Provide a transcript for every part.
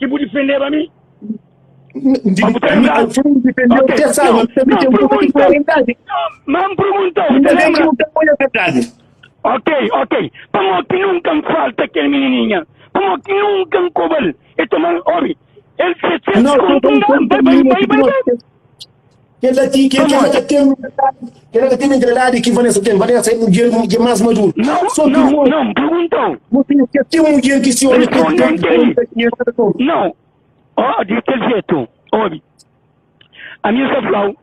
Ki bu difendeba mi? Pa bu ta lembra? Defendeu Ok, até sabe, não, mas também não, tem um pouco de pergunta. verdade. Não, mas perguntou, Ainda te bem que lembra? não tem muita verdade. Ok, ok. Pamodi ki nunka N falta kel minininha? Pamodi ki nunka N koba-l? El toma-l, obi, el 700 Não, kontu, N da-l, bai, bai, bai, bai, bai. Kel-la ti, kel kel-la Pamodi? ka ten mentalidadi, kel-la ka ten mentalidadi ki Vanessa ten. Vanessa é mudjer, mudjer más maduru. Não, Só ki não, mo, não, N pergunta-u. mo ten ke ten mudjer ki se omi ten Responde-m ten kel-li. ten dinheru ka ta toma. Não, ó, di kel jetu, obi, ami N sta fla-u,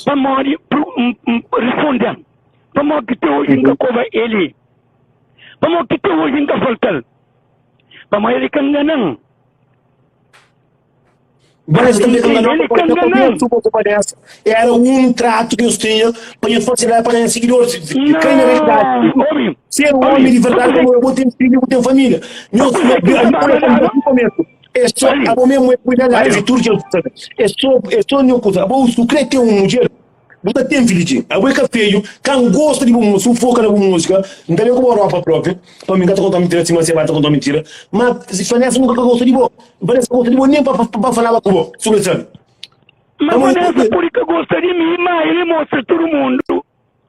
pamodi, N, N, responde-m, pamodi ki te oji N ka koba el? Pamodi ki te oji N ka falta-l? Pamodi el ka ngana-m. Vanessa também ka enganou, Ele pode ka ter enganou. qualquer culpa dessa. Era um trato que eu tinha para eu facilitar para ganhar seguidores. Cai na realidade. Não, obi, Ser um obi, homem de verdade, você- como eu vou ter filho, vou ter família. Meu, Você meu, que meu, tá falando? no começo. É só, Ali. a mesmo é cuidar da Ali. live, tudo que eu sabe. É só, é só minha coisa. Bom, se tu quer ter um mulher, você tem filho de. A boca feio, quem gosta de boa música, foca na boa música, não tem nem como Europa própria. Para mim, que tá contando mentira, assim, mas você vai tá contando mentira. Mas se Vanessa nunca gosta de boa, Vanessa gosta de boa nem para para falar com boa, sobre sabe. Mas Vamos- Vanessa pode que gosta de mim, mas ele mostra todo mundo.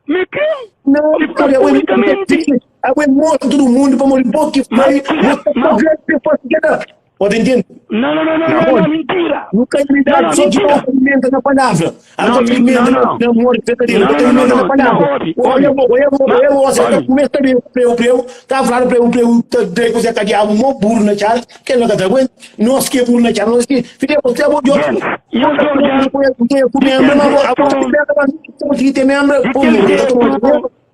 Me quem? Não, Ele fica olha, eu publicamente. eu mostro todo mundo para morrer pouco que foi, Mas- mas pessoas que dá. Pode entender? Não, não, não, não, Não, não, não, mentira. Nunca Não, realidade, não, só que mentira. não alimenta na palavra. A Não, não, alimenta não, não. na amor verdadeiro, Não, não não, alimenta não, na não, palavra. não, ouve, Olha, ouve. olha, olha, você Ouve. começa a ver preu, preu, tá falando preu, preu, tá de coisa que diabo, mó burro na cara, que não tá aguenta. Nós que é burro na cara, nós que, filha, você é bom de outro. Gente, e eu, Jorge,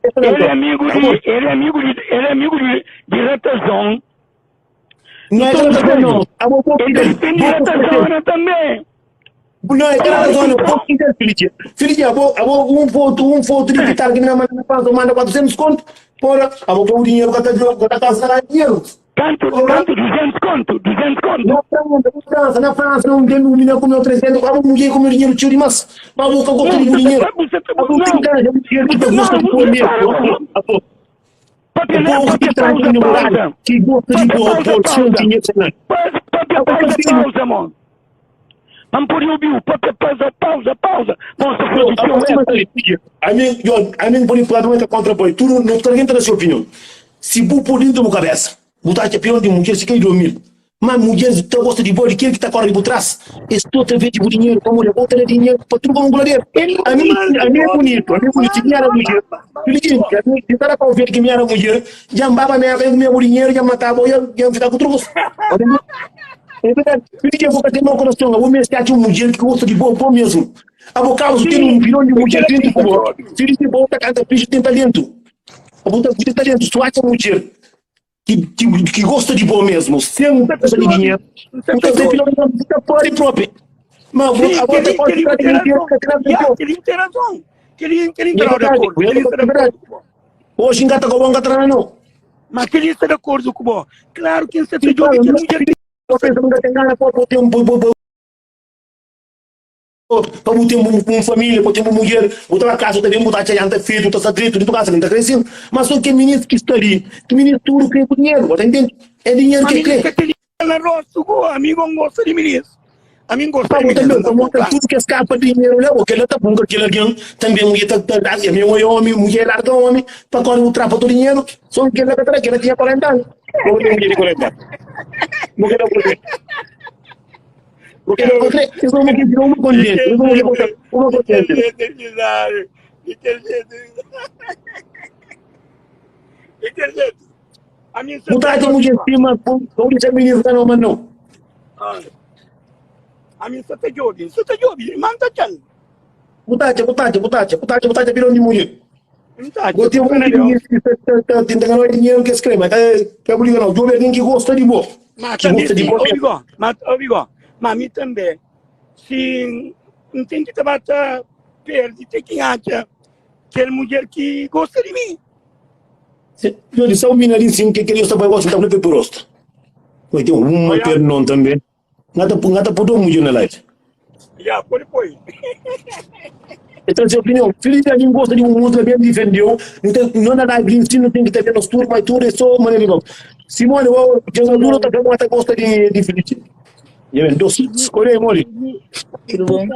Ele Ele é amigo de, ele é amigo de, ele é amigo de, de Ratazão. Não é Então, ratazão, não. A boa Ele tem de Ratazana também. Não é ratazão, não. Pouco Felipe. Felipe, a boa, a boa, um foto, um foto de guitarra que me manda na França, manda 400 conto. Porra, a boa, o dinheiro que tá que tá casa lá dinheiro. Canto, canto, 200 conto, 200 conto. Na França, na França, na França, não tem um menino comeu 300, a boa mulher comeu dinheiro tio demais. A boa que gosta de dinheiro. A boa tem cara de dinheiro que gosta de comer. A boa. Papel, O povo que papel, traz pausa, de namorado, pausa. que gosta de Papel, boa, pausa, pôr seu pausa. dinheiro, sei lá. Papel, pausa, pausa, mano. Não pode ouvir o papel, pausa, pausa, pausa. Mostra Não, o a próxima seu A mim, eu, a mim por enquanto não contra apoio. Tu não tá ninguém traz sua opinião. Se bu por dentro da cabeça, botar campeão de mulher se quer dormir. Mas mulher tá gosta de boa, de quem que tá correndo por trás. Estou outra vez de dinheiro, como eu vou ter dinheiro para tudo como um goleiro. A mim, a mim é bonito, a mim é bonito, se minha era mulher. Felipe, a mim, se tá com que minha era mulher, já mbaba minha, meu dinheiro, já matava, já já ficar com trucos. É verdade. Felipe, eu vou ter meu coração, eu vou me estar uma mulher que gosta de boa, boa mesmo. A boca, você tem um bilhão de mulher dentro, pô. Felipe, volta, canta, bicho, tem talento. A boca, tem talento, só acha mulher que, que, que gosta de boa mesmo, sem gosta de dinheiro. Então, você filho, não fica fora e próprio. Mas a volta pode ficar de dinheiro, Ele tem razão. Ele ele está de acordo. Ele está de acordo. Hoje, engata com o engata não. Mas ele está de acordo com o Claro que você tem que mulher Eu penso que tem gana para ter um para ter uma família, para ter uma mulher, botar uma casa também, botar a janta feito, tá direito, dentro casa, não está crescendo. Mas só que menino que está ali, que menino tudo crê com dinheiro, tá entendendo? É dinheiro que crê. Na rosto, amigo não gosta de menino. Amigo gosta de Mas menino. também, mostra tudo que escapa de dinheiro, né? Porque ele tá bom com aquele alguém, também mulher tá tá assim, meu é homem, mulher larga homem, para correr o trapo do dinheiro, só que ele tá que ele tinha 40 anos. Não tem mulher de 40 anos. Não quero porque Porque não crê, eles não querem uma contente, eles não querem uma contente. Botar a mulher em cima, não diz a menina não, mas não. A mim só te jogue, só te jogue, manda tchau. Botate, botate, botate, botate, botate bilhão de mulher. Gostei muito de dinheiro que está tentando ganhar dinheiro que escreve, mas tá obrigado não. Jovem alguém que gosta de boa. Mas Que gosta de boa. obrigado, mas obrigado. Mas mim também, se não tem que trabalhar perde, tem que acha que é mulher que gosta de mim. Eu disse, o menino ali sim, que queria estar para gostar de por rosto. Vai ter uma perna também. Ngata ngata puto mulher na live. Já, pode pôr. Então, sua opinião, Felipe, a gente gosta de um música bem defendeu, não tem, não na live em si, não tem que ter menos turma e tudo, é só maneira igual. Simone, o jogador tá falando que gosta de, de Felipe. Dja ben dos. Skolhe modi. Tudo bom?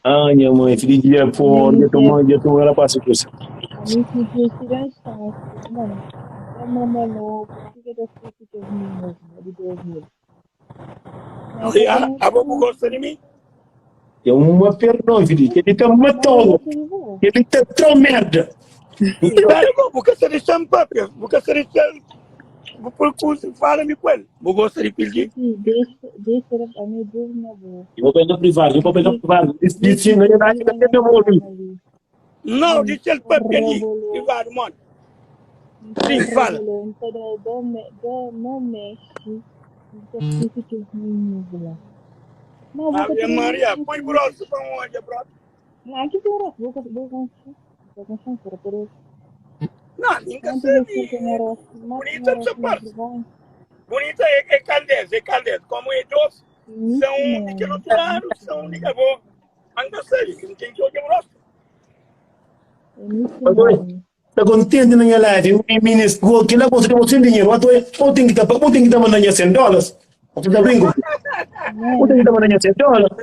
Ah, nha mãe, filho de dia, pô, dja toma, dja toma, ela passa coisa. Abo bu gosta di mi? É uma perdão, filho, que ele tá matando, que ele tá trau merda. Claro, bo, bu ka sa dexa-m papia, bu ka sa dexa-m, bu poi kusa, fala-mi ku el. Bu gosta di pildi? Eu vou na privado, eu vou na privado. Diz, diz, sim, na verdade, eu tenho amor. Não, deixa el papia li, privado, mano. Sim, fala. Ave Maria, põe grosso pa um odja, brother. Não, nunca sabe. Bonita essa parte. Bonita é, é caldez, é caldez. Como é doce, são de que outro lado, são de acabou. Nunca sabe, não tem que olhar grosso. Ta kontenti na nha live, mi minis, go kila gosta di bo sem dinheiro, ato ou tem que ta, ou tem que ta manda nha 100 dólares. Você tá brinco? Ou tem que ta manda nha 100 dólares.